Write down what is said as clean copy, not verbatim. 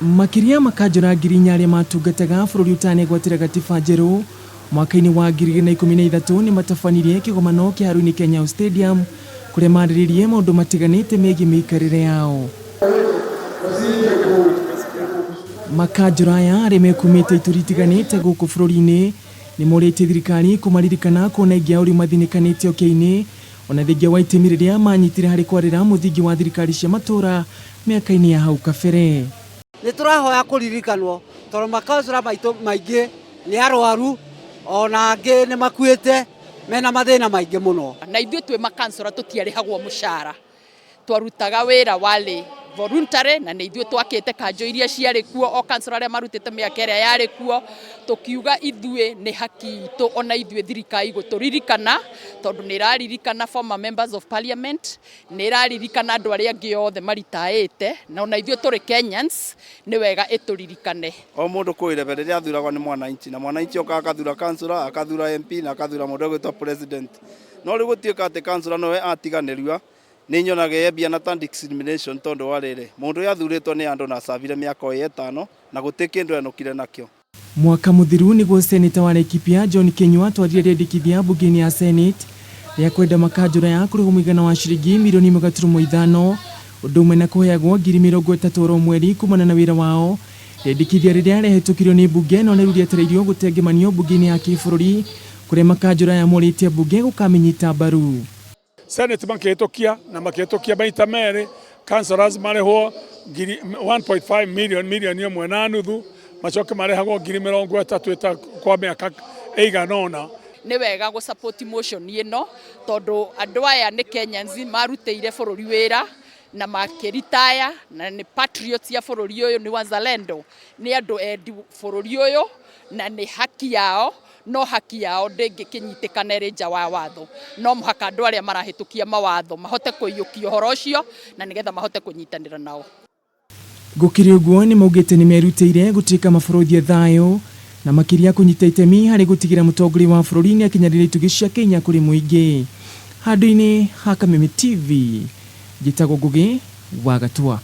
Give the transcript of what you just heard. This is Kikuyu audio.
Makĩria makanjũra 4,000 arĩa matungataga bũrũri ũtanegwatĩra gatiba njerũ mwaka-inĩ wa 2013 nĩmatabanirie kĩgomano kĩharo-inĩ kĩa Nyayo Stadium kũrĩa marĩrĩirie maũndũ matiganĩte megiĩ mĩikarĩre yao. Makanjũra aya arĩa mekumĩte ituri itiganĩte gũkũ bũrũri-inĩ nĩmorĩtie thirikari kũmaririkana kuona aingĩ ao rĩu mathĩnĩkanĩte ũkĩa-inĩ ona thengia wa itemi rĩrĩa manyitire harĩ kwarĩra mũthingi wa thirikari cia matũra mĩaka-inĩ ya hau kabere. Nĩ tũrahoya kũririkanwo tondũ makansula maitũ maingĩ nĩ arwaru ona angĩ nĩ makuĩte mena mathĩna maingĩ mũno. Na ithuĩ twĩ makansula tũtiarĩhagwo mũcara, twarutaga wĩra warĩ voluntary na nĩ ithuĩ twakĩte kanjũ iria ciarĩ kuo o kansula arĩa marutĩte mĩaka ĩrĩa yarĩ kuo, tũkiuga ithuĩ nĩ haki itũ ona ithuĩ thirikari gũtũririkana tondũ nĩ ĩraririkana former members of parliament, nĩ ĩraririkana andũ arĩa angĩ othe maritaĩte, na ona ithuĩ tũrĩ Kenyans nĩ wega ĩtũririkane. O mũndũ kwĩ level ĩrĩa athuragwo nĩ mwananchi, na mwananchi okaga akathura councillor, akathura MP na akathura mũndũ ũgwĩtwo president. No rĩu gũtuĩka atĩ councillor nowe atiganĩrua, nĩ nyonaga ĩyambia na ta discrimination tondũ wa rĩrĩ, mũndũ ũyũ athurĩtwo nĩ andũ na acabire mĩaka o ĩtano na gũtirĩ kĩndũ enũkire nakĩo. Mwaka mũthiru nĩguo Seneta wa Laikipia John Kinyua atwarire rĩendekithia mbunge-inĩ ya Senate rĩa kwenda makanjũra ya kũrĩhwo mũigana wa ciringi mirioni 1.5 ũndũ ũmwe na kũheagwo 30,000 oro mweri kumana na wĩra wao. Rĩendekithia rĩrĩa rĩahĩtũkirio nĩ mbunge no rĩu rĩetereirio gũtengemanio mbunge-inĩ ya kĩbũrũri kũrĩa makanjũra aya morĩtie mbunge gũkamĩnyita mbaru. Senate makĩhĩtũkia na makĩhĩtũkia maita merĩ councillors marĩhwo 1.5 million milioni ĩmwe na nuthu macoke marĩhagwo 30,000 kwa mĩaka ĩigana ũna. Nĩ wega gũ support motion ĩno tondũ andũ aya nĩ Kenyans marutĩire bũrũri wĩra na makĩritaya na nĩ patriots ya bũrũri ũyũ, nĩ wazalendo, nĩ andũ endi bũrũri ũyũ na nĩ haki yao, no haki yao ndĩngĩkĩnyitĩkana ĩrĩ nja wa watho. No mũhaka andũ arĩa marahĩtũkia mawatho mahote kũiyũkia ũhoro ũcio na nĩgetha mahote kũnyitanĩra nao. Gũkĩrĩ ũguo, nĩmaugĩte nĩmerutĩire gũtuĩka mabarũthi a thayũ na makĩria kũnyita itemi harĩ gũtigĩrĩra mũtongoria wa bũrũri nĩakinyanĩria itugĩ ciake inya kũrĩ mũingĩ. Handũ-inĩ ha Kameme TV, njĩtagwo Ngũgĩ wa Gatua.